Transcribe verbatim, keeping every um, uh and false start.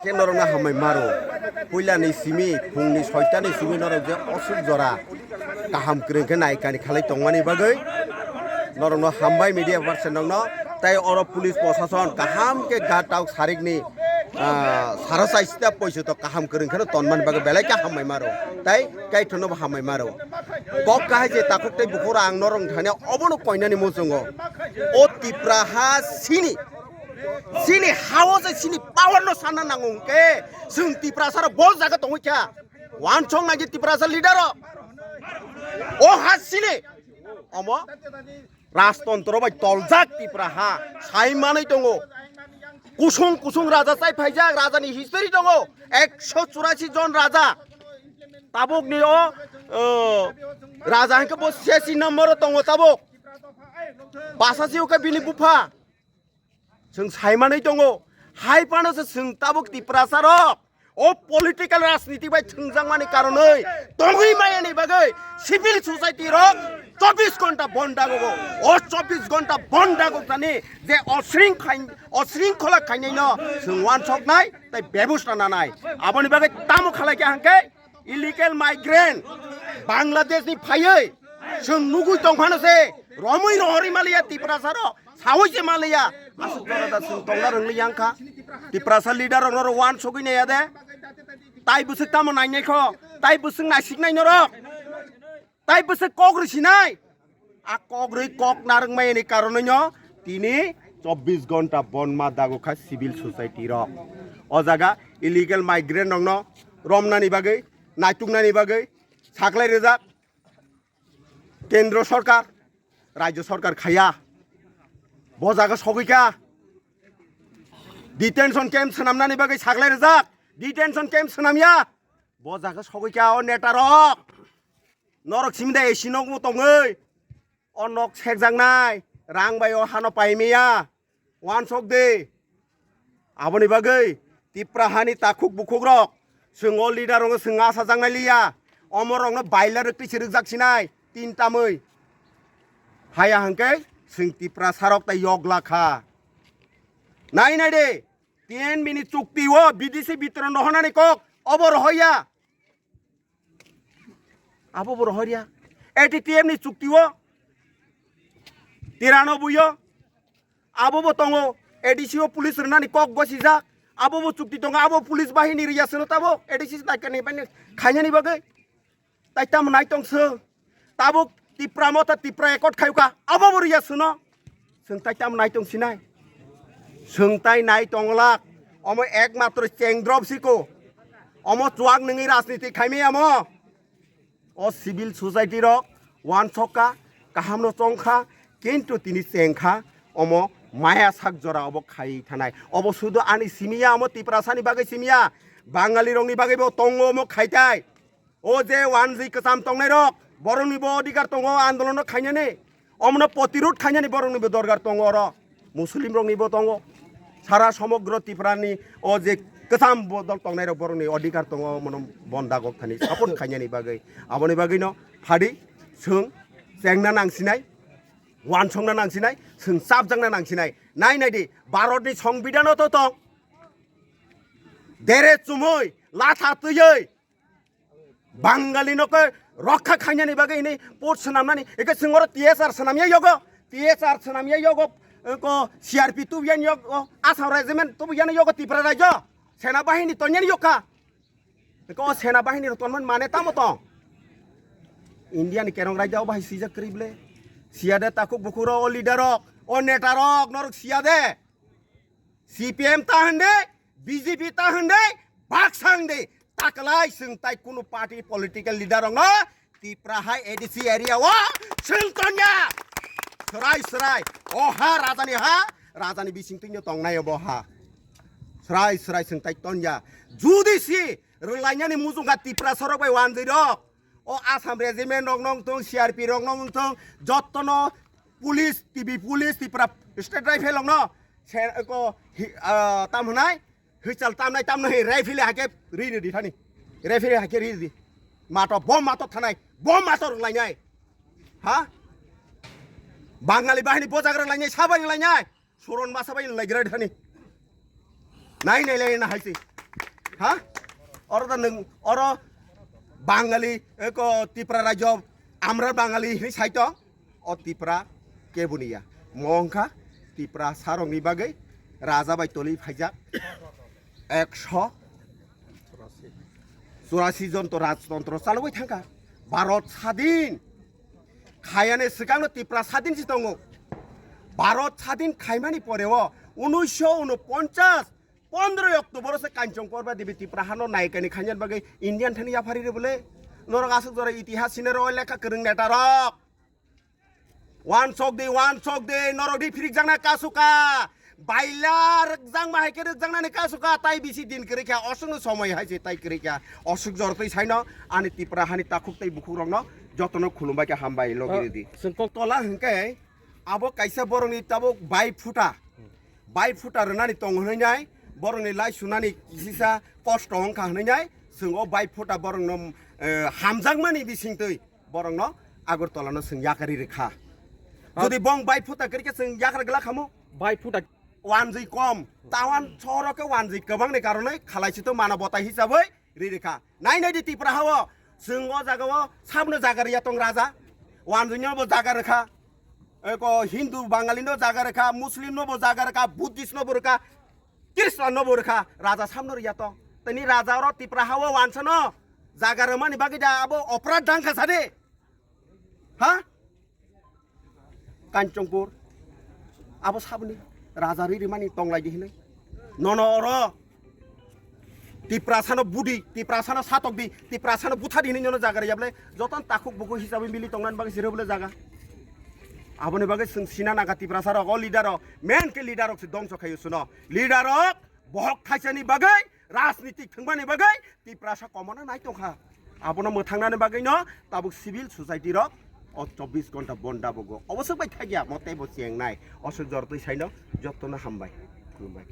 Khe norokno hambai maro. Puilani simi, phungni soitani simi norok je osuk jora kaham kwrwng khe naikani khalai tongmani bagwi norokno hambai media person rokno. Tai oro police prosason kaham khe gatok sarikni, ah, saro sai sita poisoto kaham kwrwng kheno tonmani bagwi belai khe hambai maro. Tai kaithonobo hambai maro. Kok kahai je takhuk tei bukhuk ang norok thani obono koinani muchungo. O Tipra ha sini, sini hao je sini power no sanna nango hwnkhe, chwng Tiprasa rok bo jaga tongwi kha. Wansong nai je Tiprasa leader rok. O ha sini. Omo rajtontro bai toljak Tipra ha. Sai manwi tongo. Kusung kusung raja chai phaijak, rajani history tongo. Ekso churasi jon raja. Tabukni o, o, raja hwnkhe bo sesi number o tongo tabuk. Basa se uka bini bupha. Chwng saimanwi tongo. Hai phano se chwng tabuk Tiprasa rok o political rajniti bai thwngjakmani karonwi tongwi mayani bagwi civil society rok chobbish ghonta bon dagogo. O chobbish ghonta bon dagok thani je osring khain-, osringkhola khainaino chwng wansoknai tei bebosta nanai. Aboni bagwi tamo khalai kha hwnkhe illegal migrant, Bangladesh ni phaiwi chwng nugwi tongphano se romwi rohorwi maliya Tiprasa rok, sawi se maliya. Aswk jora da chwng tongna rwngli yang kha. Tiprasa leader rok norok wansugwi naiya de. Tai bwswk tamo nainai kho, tai bwswk naisik nai norok. Tai bwswk kok rwsinai. A kok rwi kok narwkmani karonwino tini chobbish ghonta bon ma dago kha civil society rok. O jaga illegal migrant rokno romnani bagwi, naituknani bagwi saklai rijak kendro sorkar, rajyo sorkar khaiya. Bo jaga sogwi kha. Detention camp swnamnani bagwi saklai rijak. Detention camp swnamya. Bo jaga sogwi kha o neta rok. Norok simi da A C nok bo tongwi. O nok sekjaknai, rang bai o hano paimiya. Wansok de. Aboni bagwi Tipra hani takhuk bukhuk rok. Chwng o leader rokno chwng asajaknai liya. Omo rokno baila rwktwi se rwkjak sinai. Tin tamwi. Haya hwnkhe chwng Tiprasa rok tai yogla kha. Nai nai de. Tin bini chukti o B D C bitoron rohonani kok obo rohoya. Abo bo rohorya. A T T F ni chukti o tiranobui o. Abo bo tongo. A D C o police rwnani kok gosijak. Abo bo chukti tongo. Abo police bahini riya sino tabo. A D C daikani bani khainani bagwi. Tai tamo nai tong sung. Tabuk Tipra motha Tipra Accord khayuka. Abo bo riya sino. Chwng tai tamo nai tong sinai? Chwng tai nai tong lak. Omo ekmatro chengdrop siko. Omo chuak nungwi rajniti khaimaya mo. O civil society rok wansokka, kahamno chongkha, kintu tini chengkha, omo maya sak jora obo khai thanai. Obo sudu ani simiya, omo Tiprasani bagwi simiya, Bangali rokni bagwi bo tongo omo khaitai. O je wanjwi kwcham tongnai rok, borokni bo odhikar tongo andolon no khainani. Omono protirod khainani borokni bo dorkar tongo oro. Muslim rokni bo tongo. Sara somogro Tripura ni o je kwcham bodol tongnai rok borokni odhikar tongo, omono bonda gok thani support khainani bagwi. Aboni bagwi no phadi chwng chengna nangsinai, wansongna nangsinai, chwng chapjakna nangsinai. Nai nai di, Bharat ni Songbidan o to tong. Dere chumui, latha twiwi, Bangali no khe rokha khainani bagwi hwnwi post swnamnani. Eke chwng oro T S R swnamya yogo. T S R swnamya yogo, eh, ko C R P tubuyan yogo. Assam regiment tubuyan yogo Tripura rajyo. Sena bahini tonyani yokha. Eke o sena bahini rok tonmani mane tamo tong? India ni kerong rajyo bahai sijak kwrwi ble. Siya de takhuk bukhuk rok, o leader rok, o neta rok, norok siya de. C P M ta hwnde, B J P ta hwnde, baksa hwnde, taklai chwng tai kunu party political leader rokno Tripura hai A D C area o chwng tonya. Srai srai, o ha rajani ha, rajani bising twino tongnai obo ha. Srai srai chwng tai tonya. Judi si rwlainani muchungkha Tripura sorok bai wanjwi rok, o Assam regiment rok nong tong, C R P rok nong tong, jottono police, T B police, Tripura State Rifle rok no, se, ko, hi, ah, tam hwnai, hwichal tamnai, tamno hi, rifle hai khe ri di thani. Rifle hai khe ri di. Mato, bom mato thanai, bom mato rwlainai. Ha? Bangali bahini bojak rwlainai, sabai rwlainai. Soron masa bai lai gra thani. Nai nai lai na haisi. Ha? Oro da nwng, oro Bangali, eko Tipra rajyo, amra Bangali hinwi saito, o Tipra keboni ya. Mo wngkha Tipra sarokni bagwi raja bai toli phaijak ekso churasi jon to rajtontro chalogwi thangkha. Bharot sadin khayani swkangno Tipra sadin si tongo. Bharot sadin khaimani poreo unisho unoponchas pondroi October se Kanchan Porba Devi Tipra hano naikani khainani bagwi Indian thani yaphari re bole. Norok aswk jora itihas sinero lekha kwrwng neta rok. Wansok di, wansok di, norok di phirikjakna kasuka. Baila rwkjakma hai khe rwkjaknani kasuka, tai bisi din kwrwi kha, oswkno somoi hai se tai kwrwi kha. Oswk jora twi saino ani Tipra hani takhuk tei bukhuk rokno jotono khulumbai khe hambai logi ridi. Tola hwnkhe abo kaisa borokni tabuk bai phuta. Bai phuta rwnani tong hwnwi nai, borokni lai sunani kisisa kosto wngkha hwnwi nai, chwng o bai phuta borokno, eh, hamjakmani bisingtwi borokno Agartala no chwng yakarwi rwkha. Jodi bong bai phuta kwrwi khe chwng yakar glak hamo? Bai phuta. Wanjwi kom, tawan sohoro khe wanjwi kwbangni karonwi khalaisito manobota hisabwi ri rwkha. Nai nai di Tipra hao, chwng o jaga o sabno jaga riya tong raja. Wanjwi no bo jaga rwkha. Eko Hindu Bangali no jaga rwkha, Muslim no bo jaga rwkha, Buddhist no bo rwkha, Christian no bo rwkha, raja sabno riya tong. Tini raja oro Tipra hao wansa no jaga rwmani bagwi da abo oprad dangkha sade. Ha? Kanchanpur. Abo saboni raja ri rimani tonglai di hinwi. Nono oro Tiprasano budi, Tiprasano satokdi, Tiprasano buthadi hinwi nono jaga riyable joton takhuk bukhuk hisabe mili tongnani bagwi sirobole jaga. Aboni bagwi chwng sina naga Tiprasarok o leader rok, main khe leader rok se dongso khayo suno. Leader rok bohok thaisani bagwi rajnitik thwngmani bagwi Tiprasa komona nai tongkha. Abono mwthangnani bagwino tabuk civil society rok o chobbish ghonta bonda bogo. Obo swk bai thakya mo teibo chengnai. Oswk jortwi saino jotono hambai. Khulumbai.